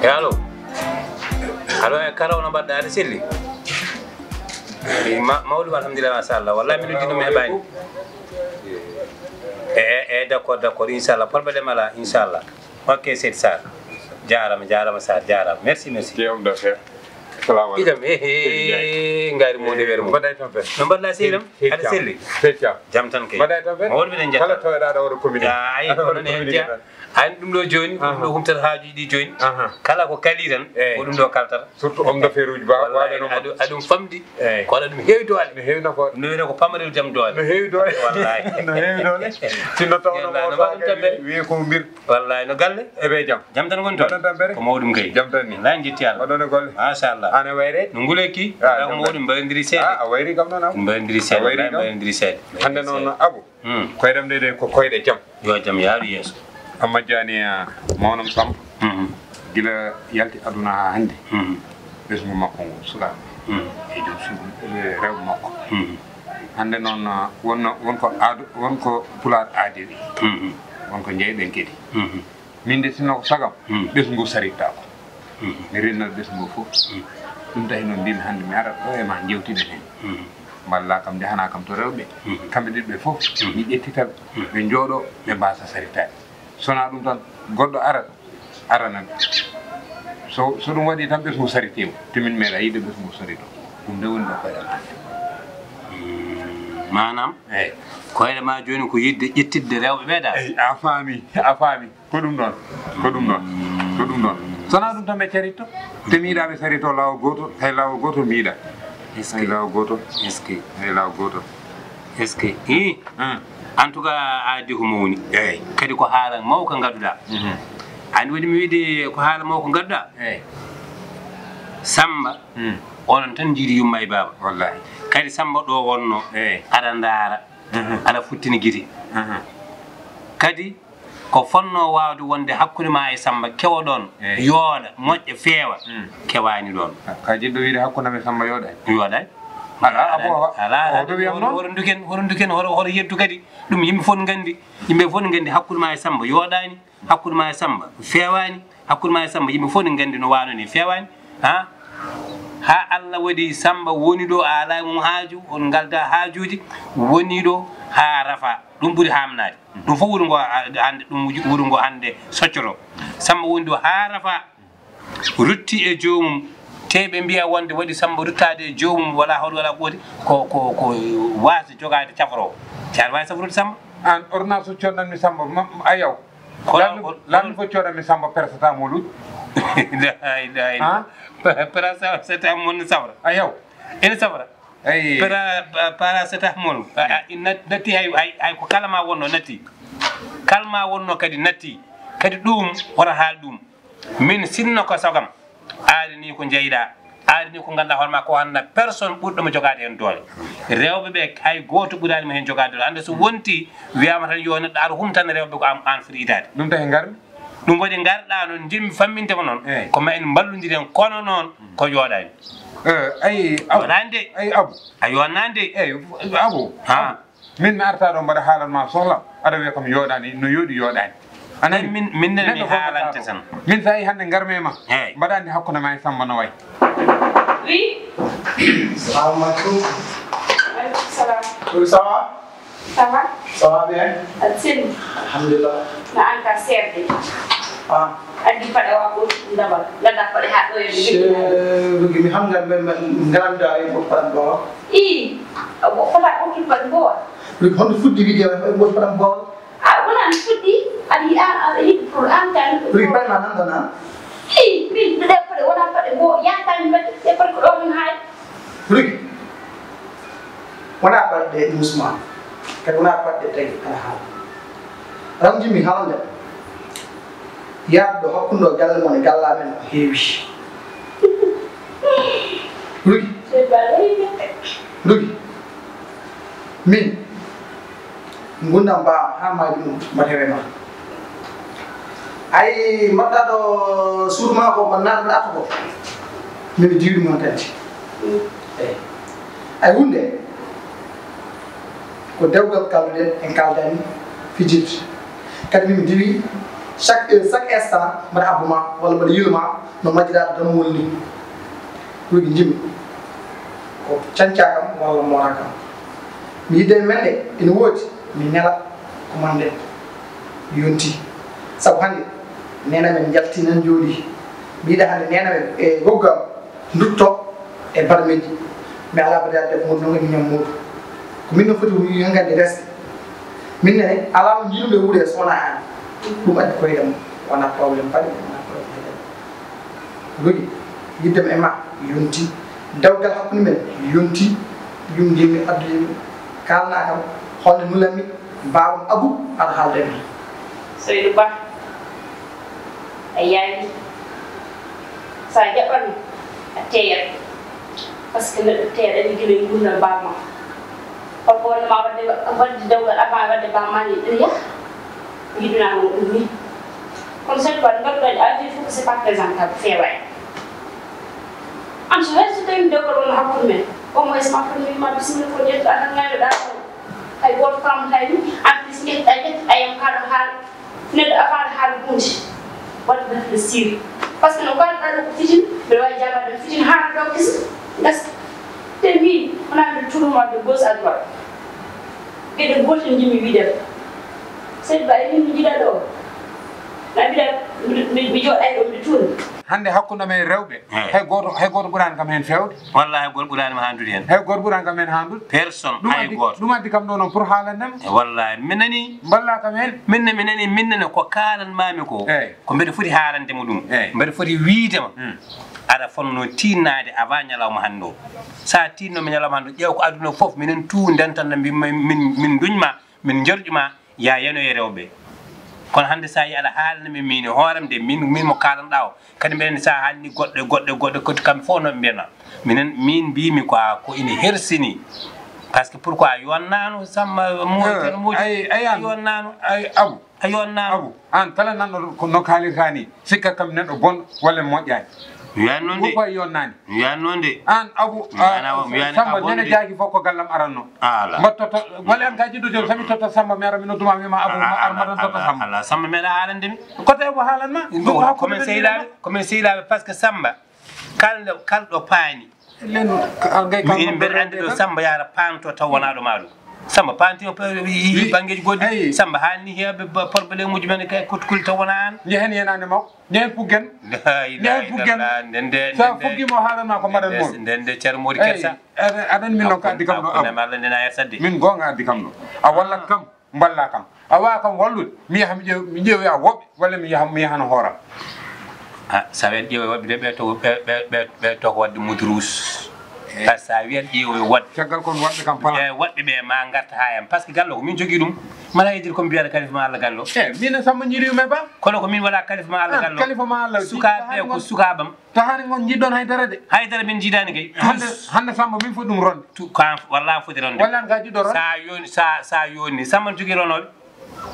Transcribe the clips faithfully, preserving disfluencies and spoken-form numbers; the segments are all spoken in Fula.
Allo. Allo, e Karaw, no mbaɗɗaa? Aɗa selli? Eh, ma-, mawɗum, alhamdulillah, machallah. Wallahi, mi noddii ɗum, mi heɓaani. E, e, e, d'accord, d'accord, inchallah. Problème alaa, inchallah. Ok, Seydi Sarr. Jaaraama, jaaraama, Sarr, jaaraama. Merci, merci. Te homme d'affaires. Salamu aleykum. Itam, eh, eh, ngaari mo nde weere mo. Mbaɗɗaa e tampere? No mbaɗɗaa, sehil am? Seydi Aɗa Thiam. Selli? Seydi Thiam. Jam tan kay. Mbaɗɗaa e tampere? Mawɗum, eɗen njettaa. Kala toyɗaa ɗo, waɗa communiqué. Ah, ayi, aɗa waɗa communiqué tan. Aɗa ɗum ɗo jooni, ko ɗum ɗo humtata haajuuji ɗi jooni. Aha. Kala ko kali tan, ko ɗum ɗo kaltata. Surtout homme d'affaires uji ba-, waɗa no aɗum, aɗum famɗi. Eyi. Ko aɗa ɗum heewi doole. No heewi nafoore. No wiyetee ko pamarel jam doole. No heewi doole. Wallahi. No heewi doole. Sinno tawno mo no mbaɗɗon tampere? Wiye ko mbir. Wallahi, no galle? Eɓe jam. Jam tan ngoni toon? Mbaɗɗon tampere? Ko mawɗum kay. Jam tan ni. Wallahi, njetti Allah. Mbaɗɗon e golle? Machallah. Ana wayre? No nguleyki? Ah, jam tan. Ko mawɗum, mbaɗondirii seeɗa. Ah, a wayri kam noon, Abou. Mbaɗondirii seeɗa. A wayri kam. Mbaɗondirii seeɗa. Hannde noon, Abou. Hmm. Koyɗam ɗe, ɗe ko koyɗe jam. Yo jam yaaru yeeso. Amma Diané, ah, mawnam Samb. Mhm. Gila yalti aduna haa hannde. Mhm. Ɓesngu makko ngu suɗaani. Mhm. E joom suudu, e rewɓe makko. Mhm. Hannde noon, ah, wonno, won ko aadu, won ko Pulaar aadiri. Mhm. Won ko njeyɗen kadi. Mhm. Min de, sinno ko sagam, hmm, ɓesngu ngu sarittaako. Hmm. Mi rennat ɓesngu ngu fof. Hmm. Ɗum tahi noon mbimi hannde mi arat ɗo e ma njeewtiden heen. Hmm. Mballa kam, njahanaa kam to rewɓe. Hmm. Kamɓe ɗiɗo ɓe fof, hmm, mi ƴettita ɓe, hmm, ɓe njooɗo, ɓe mbaasa saritaade. So wonaa ɗum tan, goɗɗo arat, arana ɓe. So, so ɗum waɗi tan, ɓesngu ngu saritiima. Te min meeɗa yiide ɓesngu ngu sarito. Ɗum de woni ɗo koyɗe ma hannde. Hmm. Maanaam? Eey. Koyɗe ma jooni ko yiɗde ƴettitde rewɓe ɓe dal? Eey, a faami, a faami. Ko ɗum ɗoon, ko ɗum ɗoon, ko ɗum ɗoon. So wonaa ɗum tan ɓe carito, te mi yiɗaa ɓe sarito laawol gootol, hay laawol gootol mi yiɗaa. Est-ce que? Hay laawol gootol. Est-ce que? Hay laawol gootol. Est-ce que? Ih. Hmm. En tout cas, a adii ko mawni. Eey. Kadi ko haala mawka ngadduɗaa. Mhm. Anndi waɗi mi wiide ko haala mawka ngadduɗaa? Eey. Samba, hmm, onon tan njiidi yumma e baaba. Wallahi. Kadi Samba ɗo wonno, eey, aɗa ndaara, mhm, aɗa futtini gite. Mhm. Kadi ko fotnoo waawde wonde hakkunde ma e Samba, kewo ɗoon, eey, yooɗa, moƴƴa, feewa, mm, kewaani ɗoon. Ka jiɗɗo wiide hakkunde am e Samba yooɗaani? Yooɗaani. Alaa, alaa, alaa, alaa, hoto wiyam noon. Hoto nduken, hoto nduken, hoto, hoto yettu kadi. Ɗum yimɓe fof nganndi, yimɓe fof nganndi hakkunde ma e Samba yooɗaani, hakkunde ma e Samba feewaani, hakkunde ma e Samba yimɓe fof nganndi no waano ni feewaani. Ha? Haa Allah waɗi Samba woni ɗo, a alaa e mum haaju, on ngalda haajuuji, woni ɗo haa rafa. Ɗum ɓuri haamnaade. Ɗum fof wuro ngo a-, annde, ɗum wuju-, wuro ngo hannde soccoto. Samba woni ɗo haa rafa, rutti e joomum, te ɓe mbiya wonde waɗi Samba ruttaade e joomum, wala hoɗo, wala ko waɗi, ko, ko, ko waasde jogaade cafroowo. Te aɗa waawi safrude Samba? Aan ordonnance o coodanmi Samba, ma, a yaw. Kono laamɗo, o, laamɗo fof coodanmi Samba, paracetamol uji. La ilaha illa. Ha? Pa-, paracetamol ne safra. A yaw. Ene safra. Eyi. Para-, pa-, paracetamol. A, a, nat-, natti hay, hay, hay ko kala ma wonno natti. Kala ma wonno kadi natti. Kadi ɗum wota haal ɗum. Min sinno ko sogam. Aari ni ko jeyɗa. Aari ni ko ganduɗa hoore ma ko hande personne ɓurɗo mo jogaade hen doole. Rewɓe ɓe hay goto ɓurani mo hen jogaade doole. Hande so wonti wiyama tan yo neɗɗo ar humtan rewɓe ko an, an foti itade. Ɗum tahi ngarmi. Ɗum waɗi ngarɗa noon, jimmi famminte ko noon. Eyi. Ko ma en mballodiren, kono noon ko yooɗani. Eh, ayi, Abu. Yooɗani de. Ayi, Abu. A yooɗani de. Eyi, Abu. Ha. Abu. Min mi arta ɗo mbaɗa haalan ma sohla, aɗa wiya kam yooɗani, no yooɗi yooɗani. A nani? Min, min, min nene mi haalante tan. Min sa yi hande ngarmi e ma. Eyi. Mbaɗa andi hakkunde ma e Samba no way. Oui. Salamu alaikum. Alaikum salam. Oui, ça va? Ça va? Ça va bien? Aɗa selli? Alhamdulillah. Na an ka seerde. Ah. Addi paɗe wa ko ndabal. Ngada paɗe ha ɗo e. Rugi mi ham ngar men ngaram da e ko paɗan bo. I, ko fota ko ki paɗan bo. Rugi hono fuddi video e ko paɗan bo. A wona mi fuddi, aɗa yiɗa, aɗa yiɗi pour an tan. Rugi paɗe ma nan ɗon an? I, min ɗe paɗe wona paɗe bo, ya tan mi mbaɗi ɗe paɗe ko ɗo min haali. Rugi. Wona paɗɗe musma, kadi wona paɗɗe tagi ana haala. Ran jimmi haalande. Yaade ɗo hakkunde o galle mon e galle amen o heewi. Rugi. Rugi. Min. Ngundam mbaam haa maaji mum mbaɗ heɓe ma. Ay mbaɗɗa ɗo suudu ma ko mbaɗ naatɗa ko. Min mi diwri mon kadi. Mm. Eyi. Ay hunde. Ko dewgal kalduɗen en kaldani fijirde. Kadi min mi diwi Chaque heure, chaque instant, mbaɗa abbu ma walla mbaɗa yilu ma no majjiraɗo dammuwol ni. Ɗuuɗi njimmi ko canca kam walla moora kam. Mi yidde men ɗe ina woodi, mi nela ko man nden yonti. Sabu hannde nena men jalti nan jooɗi. Mi yiɗa hannde nena men e goggal ndutto e barmeji. Mi ala bada def mo non e ñam mo. Ko min no foti wi ngandi reste. Min ne ala mo jiidude wuude so wona an. Ɗum addi koyɗam wona problème bari wona problème. Rogi yiddem e ma yonti. Dawgal hakkunde men yonti. Ɗum ngimmi addu yimɓe kalna kam holno nulanmi. Baawam Abu aɗa haalde mi. Soydu Ba, a yaawi. So a jaɓano, a teeyat. Parce que neɗɗo teeyat, a ligginay ngurndan baaba ma. Holko wonno ma wadde, wadde dawgal, avant wadde baaba ma ni, ina yah. Yiɗunano ɗum ni. Kono Soydu Ba, ɗo mbaɗɗon, a wi fof ko c'est pas présentable, feewaani. An so hay so tawi dewgal wonno hakkunde men, au moins ma foti wima bisimilla ko ƴettuɗa tan ngaynoɗa ɗo. Hay gooto faamata ni, en plus ƴettuɗa ƴettuɗa yam kaɗo haala. Neɗɗo afaano haala hunde, waɗi réfléchir. Parce que no kaalɗa ɗo ko fitina, mbeɗa wawi jaabade fitina haa ɗo kesa gasa. Te min, wona mbeɗa tuuno wadde gauche à droite. Geɗe gootel njimmi wiide. Seydi Ba, e min mi jiɗa ɗo. Na mbiɗa, mi, mi, mi jooɗay ɗo, mbiɗa tuuno. Hannde hakkunde men rewɓe, Eh. hay gooto, hay gooto ɓuraani kam heen feewde. Wallaahi, hay gooto ɓuraani ma hanndude heen. Hay gooto ɓuraani kam heen hanndude. Personne, Ɗum hay addi, gooto. Ɗum addi kam ɗo noon pour haalande ma. Eh, wallaahi, mi nani. Mballa kam heen. Min ne, mi nani, min ne ko kaalan maami ko. Eey. Ko mbeɗa foti haalande mo ɗum. Eey. Mbeɗa foti wiide ma. Hmm. Aɗa fotno tiinnaade avant ñalawma hannde o. So a tiinno mi ñalawma hannde o, ƴeew ko aduna fof, minen tout ndentan no mbi-, min, min, min nduñ ma, min njarƴu ma, ya yano e rewɓe. Kono hannde so a yi aɗa haalani min, min e hooram de, min, min mo kaalanɗaa o, kadi mbiɗen so a haalni goɗɗo, goɗɗo, goɗɗo, kadi kamɓe fof noon mbiyana. Minen, min mbiymi ko a, ko ina hersini. Parce que pourquoi a yonnaano Samba Mo-, Eh, Thierno Moodi? Ay, ay, an, A yonnaano? Ay, Abu. A yonnaano? Abu, an kala nanɗo ko no kaalirta ni, sikka kam neɗɗo bon walla moƴƴaani. Mi wiyan noon de. Pourquoi yonnaani? Mi wiyan noon de. An Abu, Mi wiyan, ah, mi wiyan Samba, ka bon nene de. Jaaki fof ko gallam aranno. Ala. Mbattoto, walla an ka jiɗɗo joom, sami totta Samba, mi ara, mi nodduma, mi ma Abu, Ala, ma ar, ala, maɗan totta ala, Samba. Ala, Samba, mi ara haalande mi. Koto e mo haalan ma. Ɗum ko hakkunde Ko men men sehilaaɓe, ko men sehilaaɓe, parce que Samba, kal-, kalɗo paani. Len, ka, ngay Min kam mbeɗa anndi ɗo Samba yaara paanto taw wonaa ɗo maa ɗo. Samba paanti o, pe-, yi, yi Wi-, banngeeji goɗɗi. Ayi. Samba haalni heewɓe ba, problème uji men kay kotkuli taw wonaa aan. Njehen yenaande makko. Njehen puggen. La ilaha Njehen puggen. Illallah. Nde, nde, So a nde, nde. Fuggiima o haalan ma ko mbaɗan Nde, mon. Nde, nde, Ceerno Moodi Ayi, Kersa. Aɗa, aɗa anndi min noon ko addi kam ɗo Hakkunde am. Amen Allah nde na yersat de. Min goonga addi kam ɗo. A wallat kam. Mballa kam. A wawa kam wallude. Mi yaha mi ƴeew-, mi ƴeewoya woɓɓe, walla mi yaha, mi yahano hooram. Ah, so a wiyat ƴeewoya woɓɓe de, ɓe to, ɓe, ɓe, ɓe, ɓe to ko waɗde mudruus. Eh. Par ce que so a wiyat ƴeewoya woɗɓe. Caggal kon waɗɓe kam pala. Eh, woɗɓe ɓe ma ngarta haa yam. Par ce que gallo ko min jogii ɗum. Mala yejjir ko mi mbiyata kalifa ma Allah gallo. Eh, min e Samba Ñiiri Yume Ba. Kono ko min waɗa kalifa ma Allah Ah, gallo. Kalifa ma Allah. Sukaaɓe ɓe ko sukaaɓam. Tahaani ngon njiɗɗon haydara de. Haydara min njiɗaani kay. Hannde, Tus. Hannde Samba min foti ɗum ronde. Tu, ka, walla foti ronde. Walla an ka jiɗɗo ronde. Sa yoni, sa, sa yoni. Samba ne jogii ronooɓe.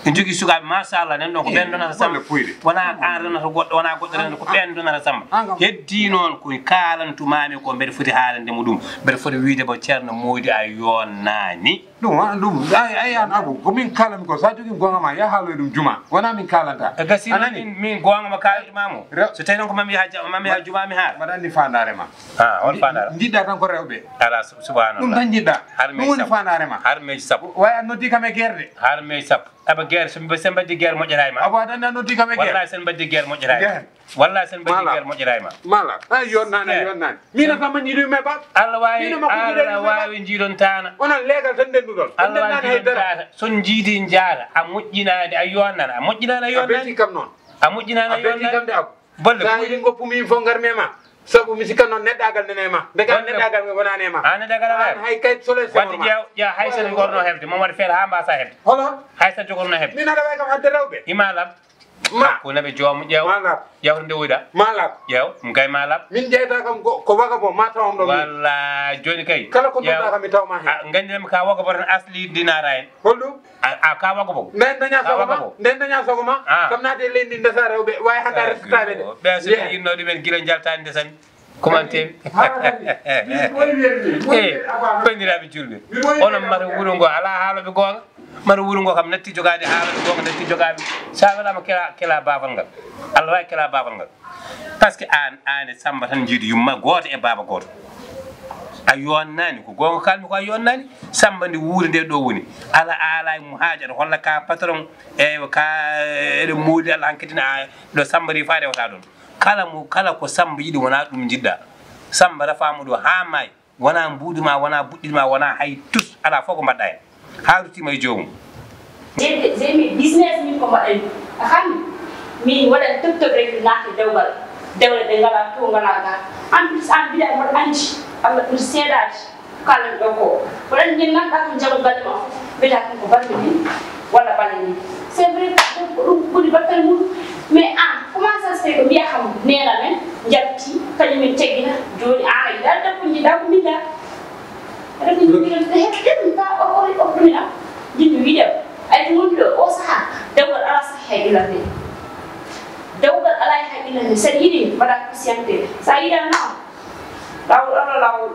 Ne jogii sukaaɓe, machallah, nan ɗon ko Eh, ɓen donata Samba. Golle puyɗe. Wona an renata goɗɗo, wona goɗɗo renata, ko An, ɓen donata Samba. An kam. Heddi noon ko kaalantumaami ko mbeɗa foti haalande mo ɗum. Mbeɗa foti wiide mo Ceerno Moodi a yonnaani. Ɗum, ah, ɗum, ay, ay, an Abu, ko min kaalami ko, so a jogii goonga ma, yah haaloy ɗum juma. Wona min kaalanta. E gasi A nani? Min, min goonga ma kaalantuma mo. Rew- So tawi noon ko mami yaha ja-, mami yaha juma mi haala. Mbaɗa anndi faandaare ma. Ah, hol Nji-, faandaare? Njiɗɗa tan ko rewɓe. Ala, sub-, subhanallah. Ɗum tan njiɗɗa. Har Ɗum woni meji sappo. Faandaare ma. Har meji sappo. Way a noddi kam e gerde. Har meji sappo. Aba gere, so mbi-, so mbaddi gere moƴƴataa e ma. Abu a tan a noddi kam e gerde. Wallahi so mbaddi gere moƴƴataa e ma. Gere. Wallahi so mbaddi Mala. Gere moƴƴataa e ma. Mala. Ay, yonnaani, Eh. Yonnaani. Mina kam ma jiidu me ba. Allah waawi, Mina ma ko jiidu me Allah ba. Waawi jiidon taana. Onon leegal tan ndenduɗon. On Allah waawi ndennaani hay jiidon dara. Taana. So on jiidi njaara, a moƴƴinaani, a yonnaani, a moƴƴinaani, a A yonnaani. Betti kam noon. A moƴƴinaani, a A betti yonnaani. Kam de Abu. Bolle Sa puy. Yiɗi ngoppu mi fof ngar me ma. Sabu mi sikka noon neɗɗaagal nene ma. Ndeka Bolle. Neɗɗaagal ngal wonaani e ma. A neɗɗaagal alaa. An hay kayit sole Wadde senor ma. Ƴeew, ƴeew, hay so jogorno hefde, mo waɗi feere haa mbaasa hefde. Holo? Hay so jogorno hefde. Min aɗa wawi kam adde rewɓe. Ima lam. Ma. Ko naɓe joom ƴeew. Ma lab. Ƴeew to ndewoyɗa. Ma lab. Ƴeew, ɗum kay ma lab. Min jeyta kam ko, ko waga bo, ma tawam ɗo. Walla jooni kay. Kala ko Ƴeew. Nodda kam mi taw ma hen. A, gandinami ka waga bo tan asli dinara en. Holɗum? A, a, ka waga bo. Nden daña Ka sogo waga ma, bo. Nden daña sogo ma. Ah. Kam naate leydi ndesa rewɓe, wawi hande a restaɓe de. Ɓe so ɓe inno ɗumen gila jaltani ndesami. Commentaire. Haa kadi, min koye wiyande, Eh, bandiraɓe julɓe. Onon mata wuro ngo ala haaloɓe goonga. Mara wuro ngo kam natti jogaade haala ɗo, ngo natti jogaade. So a welaama kela, kela baafal ngal. Allah waawi kela baafal ngal. Parce que aan, aan e Samba tan njiidu yumma gooto e baaba gooto. A yonnaani, ko goonga kaalmi ko, a yonnaani. Samba nde wuuri nde ɗo woni. Ala aala e mum haaja, aɗa holla ka patron, e ka eɗen moodi Allah hankadi na ɗo Samba ri fa rewata ɗon. Kala mo, kala ko Samba yiɗi wona ɗum njiɗɗa. Samba rafaama ɗo haa maayi. Wona mbuuɗi ma, wona buɗɗiɗi ma, wona hay tus, alaa fof ko mbaɗɗa heen. Haa ruttiima e joomum. J'ai des, j'ai mes business min ko mbaɗanmi. A faami? Min waɗan tëb tëb rek naate dewgal. Dewle ɗe ngalaa to, ngalaa ga. En plus, aan mbiɗa mboɗo anndi. Allah ɓuri seedaade. Ko kaalan ɗo ko. Waɗan min ngannduɗaa ko njaɓu galle ma fof. Mbiyata ɗum ko balɗe min. Walla balɗe min. C'est vrai que ko ɗum ɓuri battane mum. Mais aan, comment ça se fait ko mbiya kam neene amen njalti, kañum en teggina, jooni aan a yiɗaa debbo njiɗaa ko mbinda. Aɗa ko njiɗi ɗum, heɓde ɗum ka o, o, o ɗum am. Njiɗmi wiide, ay ɗum woni ɗo, o sahaa, dewgal alaa sahaa e ilande. Dewgal alaa e hay ilande. So aɗa yiɗi, mbaɗa patienté. So a yiɗaa noon, laawol Allah, laawol.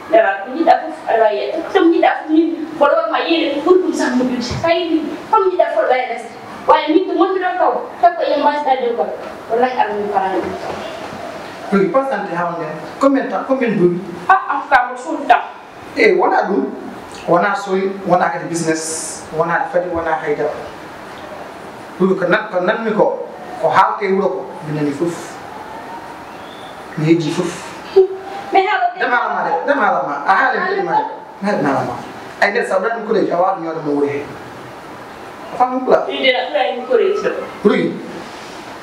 Ndewa ko njiɗɗa fof, aɗa waawi yeɗde. Ko ɗum njiɗɗa fof, min mboɗo waɗ ma yeeyde ko ɓuri ɗum sax moƴƴude. Kay, ko ɗum njiɗɗa fof, aɗa waawi resde. Waaye min to ngonmi ɗo kaw, takko e mbaasɗa dewgal. Wallahi, Allah min paraani ɗum kaw. Ko ɗum pasante hawnde. Combien de temps, combien de jours? Ah, en tout cas, mboɗo suudu tan. E wonaa ɗum, wonaa soy, wonaa kadi business, wonaa fadi, wonaa haydara. Ɗum ko nan-, ko nanmi ko, ko haalta e wuro ko, mi nani fof. Mi heɗii fof. Mi haala de. Dama alama de, dama alama. A haali mi de, ma de. Ma de, ma alama. Ay, nder sa waɗi ɗum koreeji, a waɗa ñoore mo wuro he. A faami pula? Ɗum de na ɓura en koreeji ɗo. Rugi.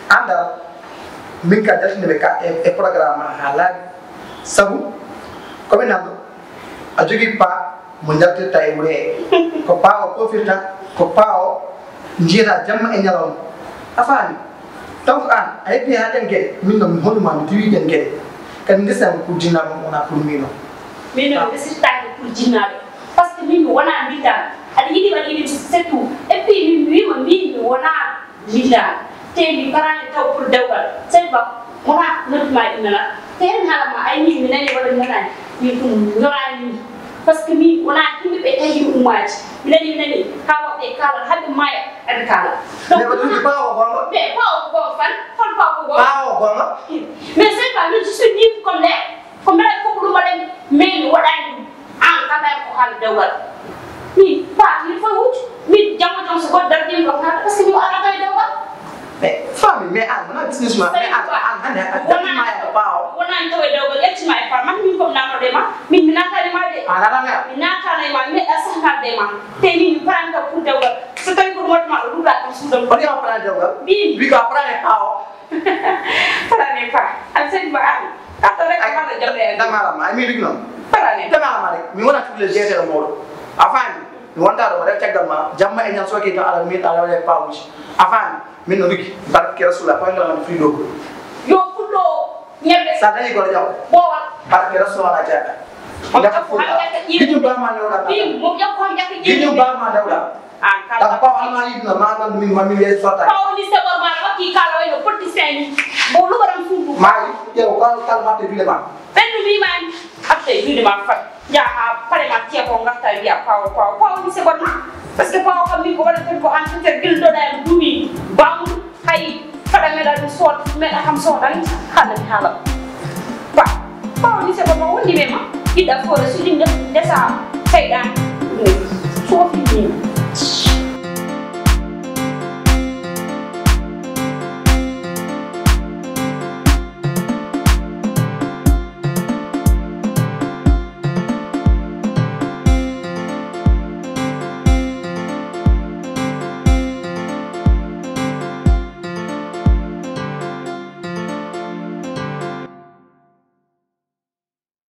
Andal, min ka jaltinde ɓe ka e, e programme ma haa laaɓi. Sabu, ko ɓe nanɗo. A jogii pa mo njaltirta e wuro he. Ko pa o pofirta, ko pa o njiyata jamma e ñalawma. A faami? Donc aan, a heɓii haa ɗen geɗe, min noon mi holluma mi diwii ɗen geɗe. Kadi ngesa ko pour jinnaaɓe, wonaa pour miin o. Min noon mi resirtaake pour jinnaaɓe. Parce que min mi wonaa mbindaanɗo. Aɗa yiɗi, aɗa yiɗi, c'est tout. Et puis min mi wiima min mi wonaa Billahi. Te mi paraani taw pour dewgal. Sey ba, wona noddi ma innana. Te hen haala ma, ay min mi nani wala mi nanaani. Min ɗum ñoraani mi. Parce que min wona yimɓe ɓe tawi mi ummaade. Mi nani, mi nani. Haa waɗɓe kaala, haa ɓe maaya, aɓe kaala. Donc, mais waɗi ɗum ɓaawo gonga? Mais ɓaawo gonga fan? Fan ɓaawo gonga? Ɓaawo gonga? Mais sey ba, min je suis libre comme les Ko mbele fof ko ɗum waɗani, mais mi waɗani ɗum. Aan kam ko haala dewgal. Min paati, il faut wuccu. Min janngo jom so goɗɗo dardiima ɗo, parce que mi waɗata e dewgal. Mais famille, mais aan wona business ma, mais aan, aan hannde a dartima e ko ɓaawo. Wonani taw e dewgal, yettima e pa, man min ko mi naatnoɗo e ma, min mi naataani ma de. A naataani am? Mi naataani e ma, mi meɗa sahnaade e ma. Te min mi parani taw pour dewgal. So tawi ko ɗum waɗi ma, ɗo ɗuɗa kam suudam. Woni ma parani dewgal? Min. Wi ko a parani e pa o. Parani e pa. An sedi ma aan. Arta rek, a haala jam e dama alama, ay mi rigi noon. Parani. Dama alama rek, mi wona tous les G T ɗo mawɗo. A faami? Mi wonta ɗo, waɗa caggal ma, jamma e ñal soke to ala min, ala waɗa pawuji. A faami? Min no rigi, barke Rasulullah, ko ngal ma fii ɗo. Yo fullo ñebbe. Sa dañi ko jaw. Bowal. Barke Rasulullah, a jaaka. Mo ƴakko han ƴakka ƴiiɓe. Giñum ba ma ndewɗa. Ɗin, mo ƴakko han ƴakka ƴiiɓe. Giñum ba ma ndewɗa. An kala. Taw paw an ma yiɗno ma nan min ma mi yeeso sotta. Paw ni sewor ma wakki kala wayno politicien ni. Mo lubaram suudu. Maayi, ƴeew kala, kala matte juuɗe ma. Ɓennu mimani, atte juuɗe ma fat. Njaha pare ma ceeko ngarta wiya paw, paw, paw ni sewor ma. Parce que paw kam min ko waɗa tan ko an fitter gildoɗa en duumi. Bam. Hay faɗa meɗa ɗum sood, meɗa kam soodan, hannde mi haala. Ba, ɓaawo ni seko ma wondi ɓe ma, yiɗa foore sujinde ndesa seyɗan. Soofi ni.